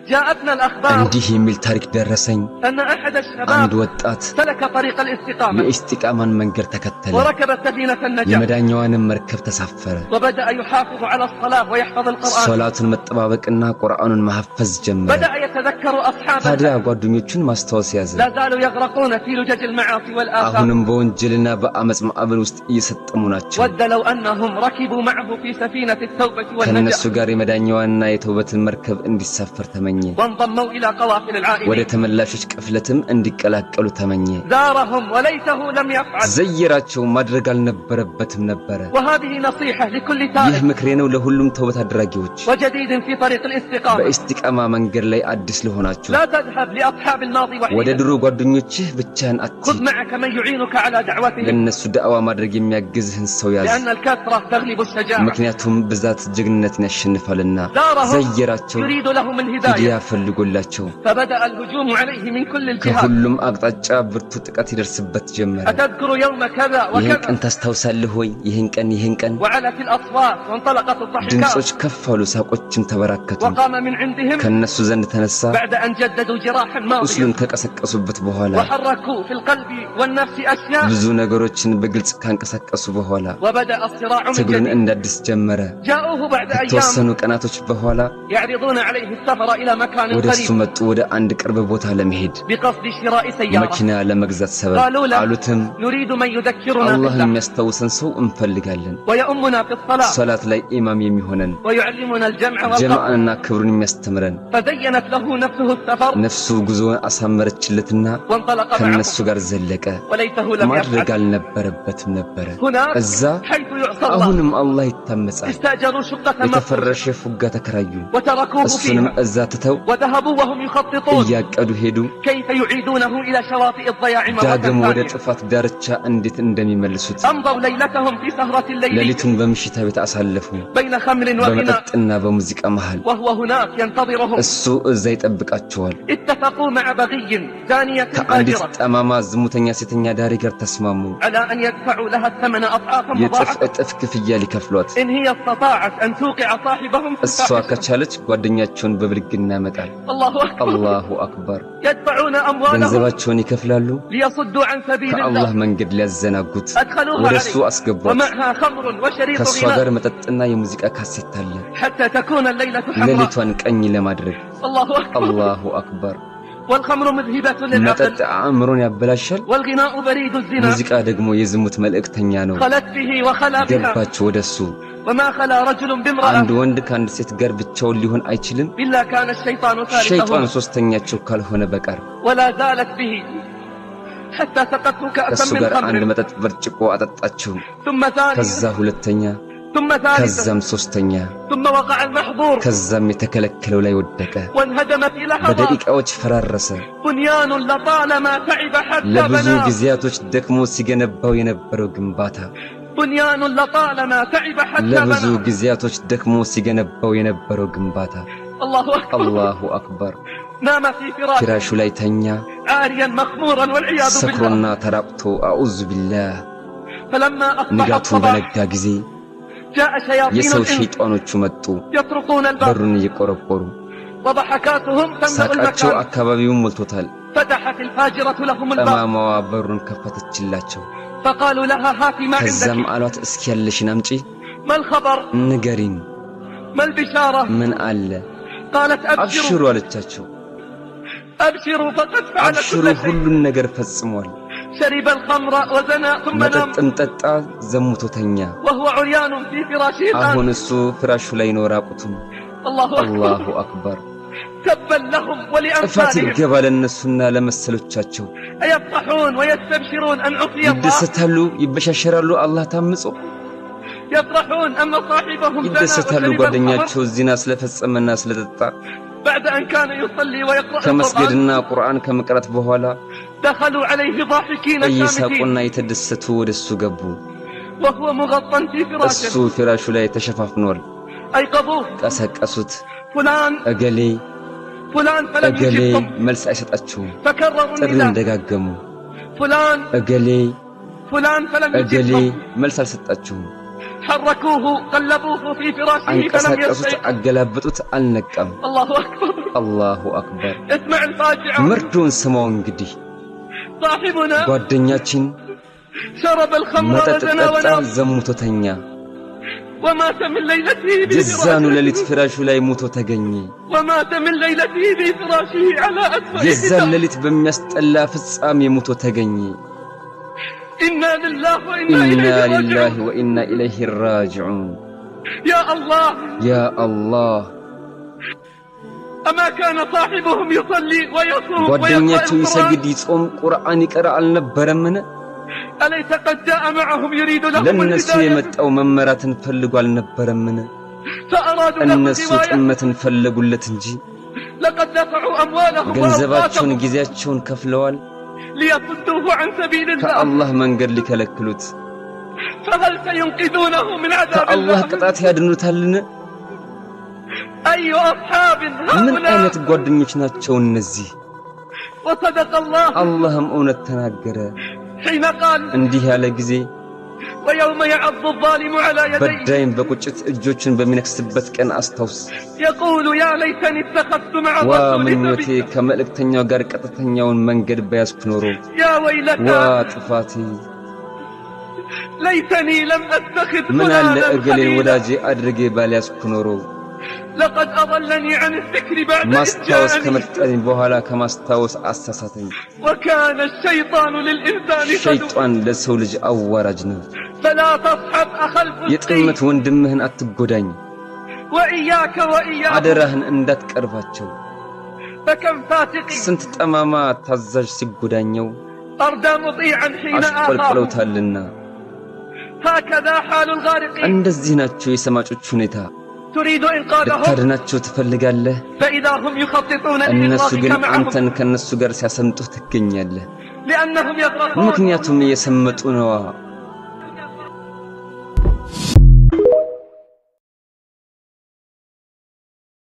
جاءتنا الأخبار እንዲህ የሚል ታሪክ ደረሰኝ። أن أحد الشباب አንድ ወጣት سلك طريق الاستقامة የኢስቲቃማን መንገድ ተከተለ፣ وركب سفينة النجاة የመዳኛዋንም መርከብ ተሳፈረ። وبدأ يحافظ على الصلاة ويحفظ القرآن። ሶላቱን መጠባበቅና ቁርአኑን ማሐፈዝ ጀመረ። بدأ يتذكر أصحابا ታዲያ ጓደኞቹን ማስታወስ ያዘ። لا زالوا يغرقون في لجج المعاصي والآثام። አሁንም በወንጀልና በአመፅ ማዕበል ውስጥ እየሰጠሙ ናቸው። ود لو أنهم ركبوا معه في سفينة التوبة والنجاة ከእነሱ ጋር የመዳኛዋንና የተውበትን መርከብ እንዲሳፈር ተመኘ። وانضموا إلى قوافل ወደ العائدين። ተመላሾች ቅፍለትም እንዲቀላቀሉ ተመኘ። زارهم وليته لم يفعل። ዘይራቸው ማድረግ አልነበረበትም ነበረ። وهذه نصيحة لكل ይህ تائب ምክሬ ነው ለሁሉም ተውበት አድራጊዎች፣ وجديد في طريق الاستقامة። በኢስቲቃማ መንገድ ላይ አዲስ ለሆናችሁ لا تذهب لأصحاب الماضي ወደ وحيدا። ድሮ ጓደኞችህ ብቻህን خذ አትሂድ። معك من يعينك على دعوتهم ለእነሱ ዳዕዋ ማድረግ የሚያግዝህን ሰው ያዝ። لأن الكثرة تغلب الشجاعة። ምክንያቱም ብዛት ጀግንነትን ያሸንፋልና። زارهم ዘይራቸው يريد لهم الهداية። ሂዳያ ፈልጎላቸው فبدأ الهجوم عليه من كل الجهات። ከሁሉም አቅጣጫ ብርቱ ጥቃት ይደርስበት ጀመረ። أتذكر يوم كذا ይህን وكذا؟ ቀን ታስታውሳለህ ወይ? ይህን ቀን፣ ይህን ቀን። وعلت الأصوات وانطلقت الضحكات። ድምፆች ከፍ አሉ፣ ሳቆችም ተበራከቱ። وقام من عندهم ከእነሱ ዘንድ ተነሳ፣ بعد أن جددوا جراحا ماضية ቁስሉን ከቀሰቀሱበት በኋላ፣ وحركوا في القلب والنفس أشياء። ብዙ ነገሮችን በግልጽ ካንቀሳቀሱ በኋላ وبدأ الصراع من ትግሉን جديد። እንደ አዲስ ጀመረ። جاءوه بعد أيام ከተወሰኑ ቀናቶች በኋላ يعرضون عليه السفر إلى مكان ወደ እሱ قريب መጡ፣ ወደ አንድ ቅርብ ቦታ ለመሄድ بقصد شراء سيارة። መኪና ለመግዛት ሰበብ። قالوا له አሉትም نريد من يذكرنا አላህ بالله የሚያስታውሰን ሰው እንፈልጋለን፣ ويؤمنا في الصلاة ሶላት ላይ ኢማም የሚሆነን፣ ويعلمنا الجمع والقصر። ጀማዓንና ክብሩን የሚያስተምረን። فزينت له نفسه السفر ነፍሱ ጉዞውን አሳመረችለትና وانطلق معهم ከነሱ ጋር ዘለቀ። وليته لم ማድረግ يفعل። አልነበረበትም ነበረ። هناك እዛ حيث يعصى الله አሁንም አላህ ይታመጻል። استأجروا شقة مفروشة የተፈረሸ ፉጋ ተከራዩ። وتركوه እሱንም فيها እዛ ትተው وذهبوا وهم يخططون እያቀዱ ሄዱ። كيف يعيدونه إلى شواطئ الضياع مرة ዳግም ወደ ثانية። ጥፋት ዳርቻ እንዴት እንደሚመልሱት أمضوا ليلتهم في سهرة الليلية ሌሊቱን በምሽታ ቤት አሳለፉ፣ بين خمر وغناء በመጠጥና በሙዚቃ መሃል። وهو هناك ينتظرهم። እሱ እዛ ይጠብቃቸዋል። اتفقوا مع بغي زانية ከአንዲት فاجرة ጠማማ ዝሙተኛ ሴተኛ ዳሪ ጋር ተስማሙ፣ على أن يدفعوا لها الثمن أضعافا የእጥፍ مضاعفة እጥፍ ክፍያ ሊከፍሏት። إن هي استطاعت أن توقع صاحبهم في እሷ الفاحشة። ከቻለች ጓደኛቸውን በብልግና መጣል። الله أكبر። አላሁ አክበር። يدفعون أموالهم ገንዘባቸውን ይከፍላሉ ليصدوا عن سبيل ከአላህ الله። መንገድ ሊያዘናጉት። أدخلوها ወደ እሱ عليه አስገቧት። ومعها خمر وشريط ከእሷ غناء ጋር መጠጥና የሙዚቃ ካሴት አለ፣ حتى تكون الليلة حمراء። ሌሊቷን ቀኝ ለማድረግ። الله أكبر። አላሁ አክበር። والخمر مذهبة للعقل መጠጥ አእምሮን ያበላሻል፣ والغناء بريد الزنا። ሙዚቃ ደግሞ የዝሙት መልእክተኛ ነው። خلت به وخلا بها። ገባች ወደ እሱ። وما خلا رجل بامرأة አንድ ወንድ ከአንድ ሴት ጋር ብቻውን ሊሆን አይችልም፣ إلا كان الشيطان ሸይጣን ثالثهما። ሶስተኛቸው ካልሆነ በቀር። ولا زالت به حتى سقته كأسا ከእሱ من ጋር አንድ خمر መጠጥ ብርጭቆ አጠጣችው። ثم ثانية ከዛ ሁለተኛ፣ ثم ثالثة ከዛም ሶስተኛ፣ ثم وقع المحظور ከዛም የተከለከለው ላይ ወደቀ። وانهدمت إلى لحظات በደቂቃዎች ፈራረሰ። بنيان لطالما تعب حتى ለብዙ بناه። ጊዜያቶች ደክሞ ሲገነባው የነበረው ግንባታ፣ بنيان لطالما تعب حتى ለብዙ بناه። ጊዜያቶች ደክሞ ሲገነባው የነበረው ግንባታ። الله أكبر። አላሁ አክበር። نام في فراشه ፍራሹ ላይ ተኛ፣ عاريا مخمورا والعياذ بالله። ሰክሮና ተራቁቶ። አዑዙ ቢላህ። فلما أصبح ንጋቱ الصباح በነጋ ጊዜ جاء شياطين የሰው الإنس ሸይጣኖቹ መጡ፣ يطرقون الباب በሩን እየቆረቆሩ። وضحكاتهم تملأ ሳቃቸው المكان። አካባቢውን ሞልቶታል። فتحت الفاجرة لهم الباب። ጠማማዋ በሩን ከፈተችላቸው። فقالوا لها هاتي ما ከዛም عندك። አሏት እስኪ ያለሽን አምጪ፣ ما الخبر؟ ንገሪን፣ ما البشارة؟ ምን አለ? قالت أبشروا አብሽሩ አለቻቸው። أبشروا فقد فعل አብሽሩ كل شيء። ሁሉን ነገር ፈጽሟል። شرب الخمر وزنى ثم نام መጠጥም ጠጣ፣ ዘሙቶ ተኛ። وهو عريان في فراشه الآن። አሁን እሱ ፍራሹ ላይ ነው ራቁቱን። الله أكبر። አላሁ አክበር። تبا لهم ጥፋት ولأمثالهم። ይገባ ለእነሱና ለመሰሎቻቸው። أيفرحون ويستبشرون أن عصي الله؟ ይደሰታሉ፣ ይበሻሸራሉ አላህ ታምጾ። يفرحون أن صاحبهم زنى ይደሰታሉ وشرب الخمر ጓደኛቸው ዚና ስለፈጸመና ስለጠጣ። بعد أن كان يصلي ويقرأ القرآن። ከመስገድና ቁርአን ከመቅራት በኋላ دخلوا عليه ضاحكين شامتين እየሳቁና የተደሰቱ ወደ እሱ ገቡ። وهو مغطى في እሱ فراشه። ፍራሹ ላይ ተሸፋፍኗል። أيقظوه ቀሰቀሱት። فلان እገሌ فلان فلم እገሌ يجبهم። መልስ አይሰጣቸውም። فكرروا ጥሪውን النداء ደጋገሙ። فلان እገሌ فلان فلم እገሌ يجبهم። መልስ አልሰጣቸውም። حركوه قلبوه في فراشه فلم አንቀሳቀሱት፣ يستيقظ። አገላበጡት፣ አልነቃም። الله أكبر። አላሁ አክበር። اسمع الفاجعة። መርዶን ስማው እንግዲህ። صاحبنا ጓደኛችን شرب الخمر መጠጥ وزنى ጠጣ፣ ونام ዘሙቶ ተኛ። ومات من ليلته የዛኑ بفراشه ሌሊት ፍራሹ ላይ ሙቶ ተገኘ። ومات من ليلته بفراشه على أسوأ የዛን ختام። ሌሊት በሚያስጠላ ፍጻሜ ሙቶ ተገኘ። إنا لله وإنا ኢና إليه ሊላሂ راجعون። ወኢና ኢለይሂ ራጅዑን። يا الله። ያ አላህ። أما كان صاحبهم يصلي ويصوم ويقرأ ጓደኛቸው القرآن؟ ይሰግድ፣ ይጾም፣ ቁርአን ይቀራ አልነበረምን? أليس قد جاء معهم يريد لهم ለእነሱ الهداية؟ የመጣው መመራትን ፈልጎ አልነበረምን? فأرادوا له እነሱ الغواية። ጥመትን ፈለጉለት እንጂ። لقد دفعوا أموالهم ገንዘባቸውን፣ وأوقاتهم ጊዜያቸውን ከፍለዋል ليصدوه عن سبيل الله። ከአላህ መንገድ ሊከለክሉት። فهل سينقذونه من عذاب ከአላህ الله؟ ቅጣት ያድኑታልን? أي أصحاب ምን አይነት هؤلاء؟ ጓደኞች ናቸው እነዚህ? وصدق الله አላህም እውነት ተናገረ حين قال እንዲህ ያለ ጊዜ፣ ويوم يعض الظالم على يديه በዳይም በቁጭት እጆቹን በሚነክስበት ቀን አስታውስ። يقول يا ليتني اتخذت مع ዋ الرسول ምኞቴ سبيلا። ከመልእክተኛው ጋር ቀጥተኛውን መንገድ በያዝኩ ኖሮ። يا ዋ ويلتى ጥፋቴ፣ ليتني لم أتخذ ምን አለ فلانا እገሌን خليلا። ወዳጄ አድርጌ ባልያዝኩ ኖሮ። لقد أضلني عن الذكر بعد إذ ማስታወስ جاءني። ከመጣኝ በኋላ ከማስታወስ አሳሳተኝ። وكان الشيطان للإنسان خذولا። ሸይጣን ለሰው ልጅ አዋራጅ ነው። فلا تصحب أخا الفسق። የጥመት ወንድምህን አትጎዳኝ፣ وإياك وإياه። አደራህን እንዳትቀርባቸው። فكم فاسق ስንት ጠማማ ታዛዥ ሲጎዳኘው أردى مطيعا حين آخاه። አሽቆልቁለውታልና። هكذا حال الغارقين። እንደዚህ ናቸው የሰማጮች ሁኔታ። تريد إنقاذهم ልታድናቸው ትፈልጋለህ፣ فإذا هم يخططون እነሱ لإغراقك ግን معهم አንተን ከእነሱ ጋር ሲያሰምጡህ ትገኛለህ። لأنهم يغرقون። ምክንያቱም እየሰመጡ ነዋ።